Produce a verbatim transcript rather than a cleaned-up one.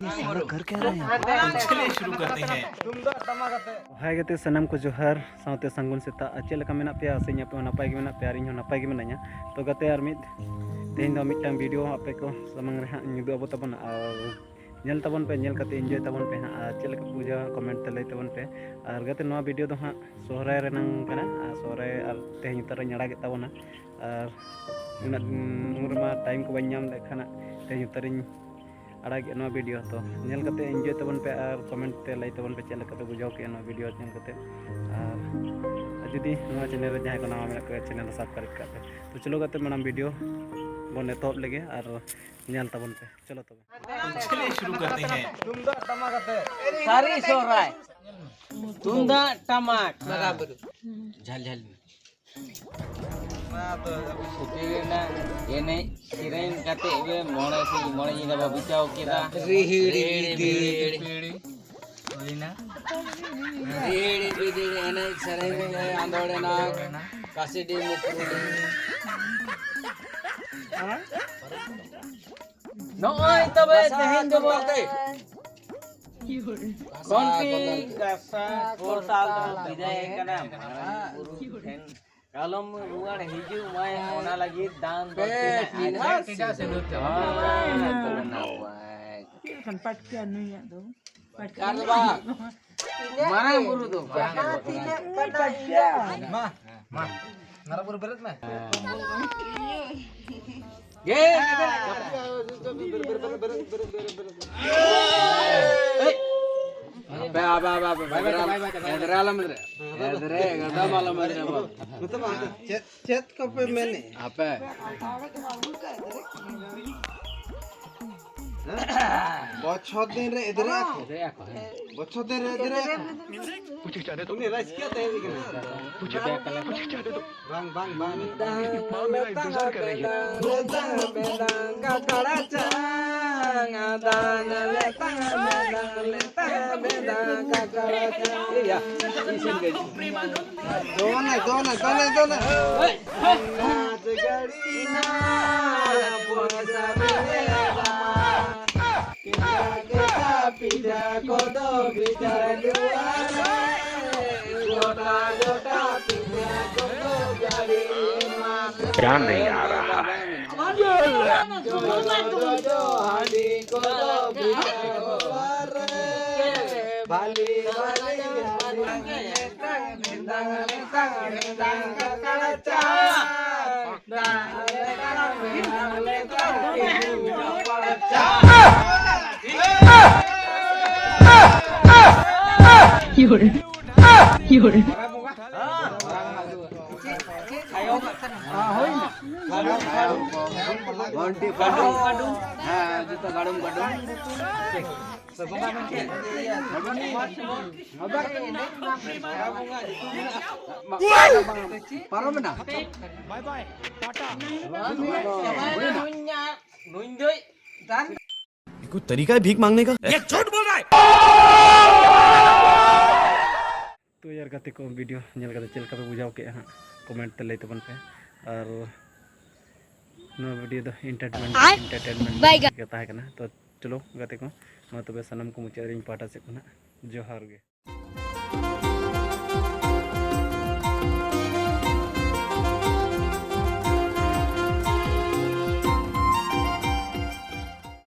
ये साला कर क्या रहे हैं? चलिए शुरू करते हैं। ᱦᱟᱭ ᱜᱟᱛᱮ, ᱥᱟᱱᱟᱢ ᱠᱚ ᱡᱚᱦᱟᱨ, ᱥᱟᱶᱛᱮ ᱥᱟᱹᱜᱩᱱ ᱥᱮᱛᱟᱜ᱾ ᱟᱨ ᱪᱮᱫ ᱞᱮᱠᱟ ᱢᱮᱱᱟᱜ ᱯᱮᱭᱟ? ᱟᱥᱟᱧ ᱟᱯᱮ ᱦᱚᱸ ᱱᱟᱯᱟᱭ ᱜᱮ ᱢᱮᱱᱟᱜ ᱯᱮᱭᱟ ᱟᱨ ᱤᱧ ᱦᱚᱸ ᱱᱟᱯᱟᱭ ᱜᱮ ᱢᱤᱱᱟᱹᱧᱟ᱾ ᱛᱚ ᱜᱟᱛᱮ, ᱟᱨ ᱢᱤᱫ ᱛᱮᱦᱮᱧ ᱫᱚ ᱢᱤᱫᱴᱟᱝ ᱵᱷᱤᱰᱤᱭᱳ ᱟᱯᱮ ᱠᱚ ᱥᱟᱢᱟᱝ ᱨᱮ ᱦᱟᱸᱜ ᱤᱧ ᱩᱫᱩᱜ ᱟᱵᱚ ᱛᱟᱵᱚᱱᱟ᱾ ᱟᱨ ᱧᱮᱞ ᱛᱟᱵᱚᱱ ᱯᱮ, ᱧᱮᱞ ᱠᱟᱛᱮ ᱤᱱᱡᱚᱭ ᱛᱟᱵᱚᱱ ᱯᱮ ᱦᱟᱸᱜ᱾ ᱟᱨ ᱪᱮᱫ ᱞᱮᱠᱟ ᱯᱮ ᱵᱩᱡᱷᱟᱹᱣᱟ, ᱠᱚᱢᱮᱱᱴ ᱛᱮ ᱞᱟᱹᱭ ᱛᱟᱵᱚᱱ ᱯᱮ᱾ ᱟᱨ ᱜᱟᱛᱮ, ᱱᱚᱣᱟ ᱵᱷᱤᱰᱤᱭᱳ ᱫᱚ ᱦᱟᱸᱜ ᱥᱚᱦᱨᱟᱭ ᱨᱮᱱᱟᱝ ᱠᱟᱱᱟ᱾ ᱟᱨ ᱥᱚᱦᱨᱟᱭ ᱟᱨ ᱛᱮᱦᱮᱧ ᱩᱛᱟᱹᱨ ᱤᱧ ᱟᱲᱟᱜᱮᱫ ᱛᱟᱵᱚᱱᱟ᱾ ᱟᱨ ᱩᱱᱟᱹᱜ ᱩᱢᱩᱨ ᱨᱮᱢᱟ ᱴᱟᱭᱤᱢ ᱠᱚ ᱵᱟᱹᱧ ᱧᱟᱢ ᱞᱮᱫ ᱠᱷᱟᱱ ᱦᱟᱸᱜ ᱛᱮᱦᱮᱧ ᱩᱛᱟᱹᱨ ᱤᱧ ᱟᱲᱟᱜᱮᱫ ᱱᱚᱣᱟ ᱵᱷᱤᱰᱤᱭᱳ᱾ ᱛᱚ ᱧᱮᱞ ᱠᱟᱛᱮ ᱤᱱᱡᱚᱭ ᱛᱟᱵᱚᱱ ᱯᱮ ᱟᱨ ᱠᱚᱢᱮᱱᱴ ᱛᱮ ᱞᱟᱹᱭ ᱛᱟᱵᱚᱱ ᱯᱮ ᱪᱮᱫ ᱞᱮᱠᱟ ᱯᱮ ᱵᱩᱡᱷᱟᱹᱣ ᱠᱮᱫᱼᱟ ᱱᱚᱣᱟ ᱵᱷᱤᱰᱤᱭᱳ ᱧᱮᱞ ᱠᱟᱛᱮ᱾ ᱟᱨ ᱡᱩᱫᱤ ᱱᱚᱣᱟ ᱪᱮᱱᱮᱞ ᱨᱮ ᱡᱟᱦᱟᱸᱭ ᱠᱚ ᱱᱟᱣᱟ ᱢᱮᱱᱟᱜ ᱠᱚᱣᱟ, ᱪᱮᱱᱮᱞ ᱫᱚ ᱥᱟᱵᱥᱠᱨᱟᱭᱤᱵ ᱠᱟᱜ ᱯᱮ᱾ ᱛᱚ ᱪᱚᱞᱚ ᱜᱟᱛᱮ, ᱢᱟᱲᱟᱝ ᱵᱷᱤᱰᱤᱭᱳ ᱵᱚᱱ ᱮᱛᱚᱦᱚᱵ ᱞᱮᱜᱮ ᱟᱨ ᱧᱮᱞ ᱛᱟᱵᱚᱱ ᱯᱮ᱾ ᱪᱚᱞᱚ ᱛᱚᱵᱮ᱾ ᱪᱚᱞᱤᱭᱮ ᱥᱩᱨᱩ ᱠᱟᱨᱛᱮ ᱦᱮᱸ᱾ ᱥᱟᱹᱨᱤ ᱥᱚᱦᱨᱟᱭ᱾ ᱛᱩᱢᱫᱟᱜ ᱴᱟᱢᱟᱠ᱾ ᱡᱷᱟᱞ ᱡᱷᱟᱞ᱾ ᱥᱩᱠᱨᱤ ᱨᱮᱱᱟᱜ ᱮᱱᱮᱡ ᱥᱮᱨᱮᱧ ᱠᱟᱛᱮ ᱜᱮ ᱢᱚᱬᱮ ᱥᱤᱧ ᱢᱚᱬᱮ ᱧᱤᱫᱟᱹ ᱵᱚ ᱵᱤᱛᱟᱹᱣ ᱠᱮᱫᱟ᱾ ᱨᱤᱦᱤᱲ ᱨᱤᱦᱤᱲ ᱵᱤᱫᱤᱲ᱾ ᱵᱤᱫᱤᱲ᱾ ᱦᱩᱭᱱᱟ᱾ ᱨᱤᱦᱤᱲ ᱵᱤᱫᱤᱲ ᱮᱱᱮᱡ ᱥᱮᱨᱮᱧ ᱨᱮ ᱟᱸᱫᱳᱲ ᱮᱱᱟ᱾ ᱠᱟᱥᱤᱰᱤ ᱢᱩᱠᱩᱰᱤ᱾ ᱱᱚᱜᱼᱚᱭ ᱛᱚᱵᱮ ᱛᱮᱦᱮᱧ ᱫᱚᱵᱚ ᱠᱚᱱᱴᱤ ᱜᱟᱥᱟ ᱠᱚᱥᱟᱞ ᱫᱚ ᱵᱤᱫᱟᱹᱭ ᱠᱟᱱᱟ᱾ ᱢᱟᱨᱟᱝ ᱵᱩᱨᱩ ᱴᱷᱮᱱ ᱠᱟᱞᱚᱢ ᱨᱩᱣᱟᱹᱲ ᱦᱤᱡᱩᱜ ᱢᱟᱭ, ᱚᱱᱟ ᱞᱟᱹᱜᱤᱫ ᱫᱟᱱ ᱫᱚ ᱯᱮ ᱛᱤᱱᱟᱹᱜ ᱴᱤᱰᱟ ᱥᱤᱸᱫᱩᱨ ᱛᱮ᱾ ᱦᱳᱭ, ᱛᱚᱵᱮ ᱱᱟᱯᱟᱭ᱾ ᱪᱮᱫ ᱞᱮᱠᱟᱱ ᱯᱟᱴᱠᱟ ᱱᱩᱭᱟᱜ ᱫᱚ? ᱯᱟᱴᱠᱟ ᱫᱚ ᱵᱟᱝ᱾ ᱢᱟᱨᱟᱝ ᱵᱩᱨᱩ ᱫᱚ ᱵᱟᱝ᱾ ᱢᱟ, ᱢᱟ, ᱢᱟᱨᱟᱝ ᱵᱩᱨᱩ ᱵᱮᱨᱮᱫ ᱢᱮ᱾ ᱜᱮ᱾ ᱟᱯᱮ, ᱟᱯᱮ, ᱟᱯᱮ, ᱟᱯᱮ, ᱮᱫᱽᱨᱟ, ᱮᱫᱽᱨᱟ ᱟᱞᱚᱢ ᱮᱫᱽᱨᱟ᱾ ᱮᱫᱽᱨᱟ, ᱮᱫᱽᱨᱟ ᱟᱞᱚᱢ ᱮᱫᱽᱨᱟ ᱵᱟᱵᱩ᱾ ᱪᱮᱫ, ᱪᱮᱫ ᱠᱚᱯᱮ ᱢᱮᱱᱮᱫ? ᱟᱯᱮ᱾ ᱵᱚᱪᱷᱚᱨ ᱫᱤᱱ ᱨᱮ ᱮᱫᱽᱨᱟ ᱠᱚ᱾ ᱮᱫᱽᱨᱟ ᱠᱚ, ᱦᱮᱸ᱾ ᱵᱚᱪᱷᱚᱨ ᱫᱤᱱ ᱨᱮ ᱮᱫᱽᱨᱟ ᱠᱚ᱾ ᱩᱱᱤ ᱨᱟᱡᱽᱠᱤᱭᱟᱹ ᱛᱟᱦᱮᱸ ᱠᱟᱱᱟ᱾ ᱵᱟᱝ, ᱵᱟᱝ, ᱵᱟᱝ᱾ ᱫᱚᱱᱟ, ᱫᱚᱱᱟ, ᱫᱚᱱᱟ, ᱫᱚᱱᱟ᱾ क्या नहीं आ रहा है? ᱜᱚᱱᱴᱤ ᱯᱟᱹᱰᱩ᱾ ᱦᱮᱸ, ᱡᱚᱛᱚ ᱜᱟᱰᱚᱢ ᱜᱟᱰᱚᱢ᱾ ᱯᱟᱨᱚᱢ ᱮᱱᱟ᱾ कुछ तरीका है भीख मांगने का? ये झूठ बोल रहा है। ᱛᱚ ᱭᱟᱨ ᱜᱟᱛᱮ ᱠᱚ, ᱵᱷᱤᱰᱤᱭᱳ ᱧᱮᱞ ᱠᱟᱛᱮ ᱪᱮᱫ ᱞᱮᱠᱟ ᱯᱮ ᱵᱩᱡᱷᱟᱹᱣ ᱠᱮᱫᱼᱟ ᱦᱟᱸᱜ, ᱠᱚᱢᱮᱱᱴ ᱛᱮ ᱞᱟᱹᱭ ᱛᱟᱵᱚᱱ ᱯᱮ᱾ ᱟᱨ ᱱᱚᱣᱟ ᱵᱷᱤᱰᱤᱭᱳ ᱫᱚ ᱮᱱᱴᱟᱨᱴᱮᱱᱢᱮᱱᱴ, ᱟᱭ ᱮᱱᱴᱟᱨᱴᱮᱱᱢᱮᱱᱴ ᱵᱟᱭ ᱜᱟ- ᱜᱮ ᱛᱟᱦᱮᱸ ᱠᱟᱱᱟ᱾ ᱛᱚ ᱪᱚᱞᱚ ᱜᱟᱛᱮ ᱠᱚ, ᱢᱟ ᱛᱚᱵᱮ ᱥᱟᱱᱟᱢ ᱠᱚ ᱢᱩᱪᱟᱹᱫ ᱨᱮ ᱤᱧ ᱯᱟᱦᱴᱟ ᱥᱮᱫ ᱠᱷᱚᱱᱟᱜ ᱡᱚᱦᱟᱨ ᱜᱮ᱾